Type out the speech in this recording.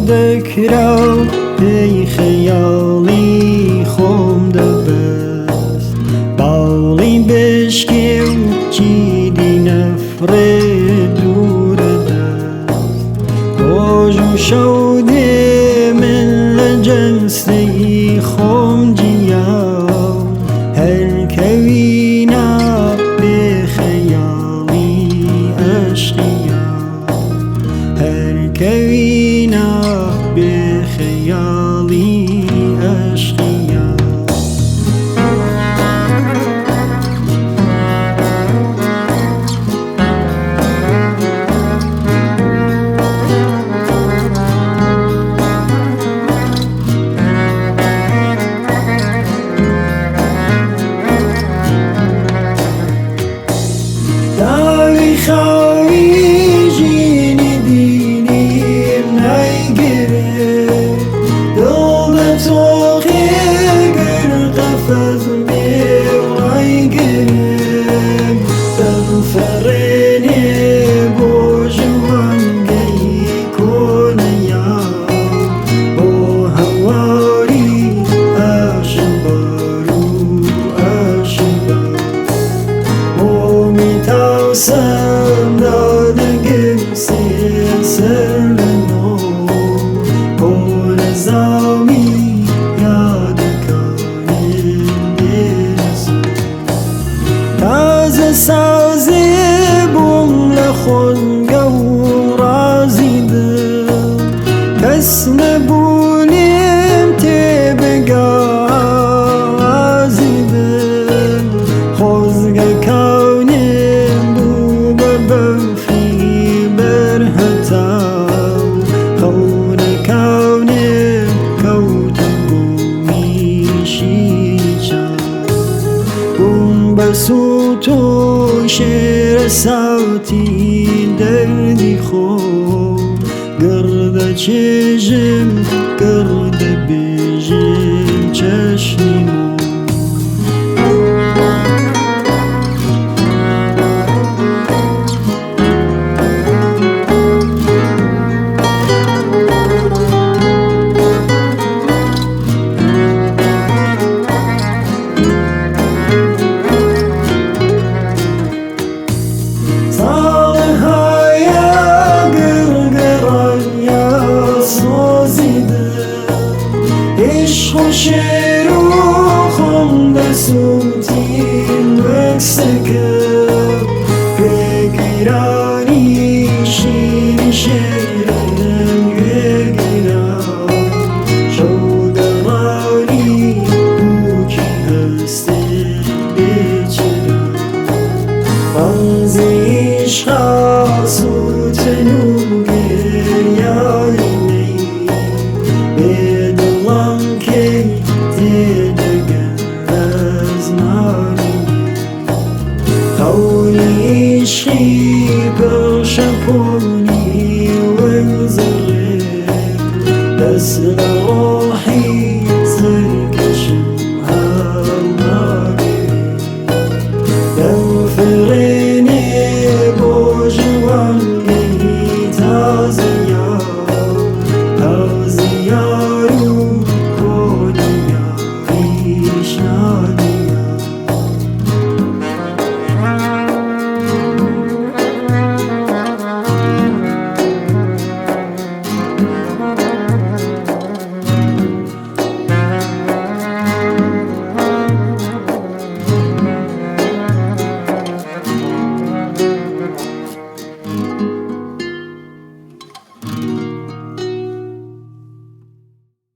دەکرا و پێی خەیاڵی خۆم دەبەست، باڵی بشکێ و چیدی نەفڕێ دوورە دەست. ڕۆژ و شەو دێ من لە جەستەی خۆم جیا، هەر کەوینا بێ خەیاڵی ئەشقیا، هەر کەوینا بێ خەیاڵی ئەشقیا. داوی خاوی ژینی دینیم نایگرێ، دڵ دەتۆقێ گەر قەفەز بێ و ڕایگرم، دەمفەڕێنێ بۆ ژوانگەی کۆنەیا، بۆ هەواری ئاشبار و ئاشبار. مۆمی تاوسم دادەگرسێ سەر لە نۆ، بۆ نەزامی یادەکانم بێنەزۆ. تازە سازێ بووم لە خۆزگە و ڕازی دڵ، کەس نەبوو لێم تێبگا ئازی دڵ. خۆزگەکانم بوو بە بەفری بەر هەتاو، خەونەکانم کەوتە گۆمی شیری چاو. بووم بە سووت و شێرە ساوتی دەردی خۆم، گڕدە چێژم گڕدە بێژم چەشنی مۆم. ساڵەهایە گڕگڕانیا سۆزی دڵ، عشق و شێر و خۆم دەسووتین وەک سەکە، گوێگیرانی شیری شێرم گوێگیرا، شەوگەڕانی بووکی هەستێ بێچرا. ڕەمزی عشقا سووتن و گریانی نەی، بێدڵم کەی تێدەگەن لە زمانی نەی. خەونی عشقی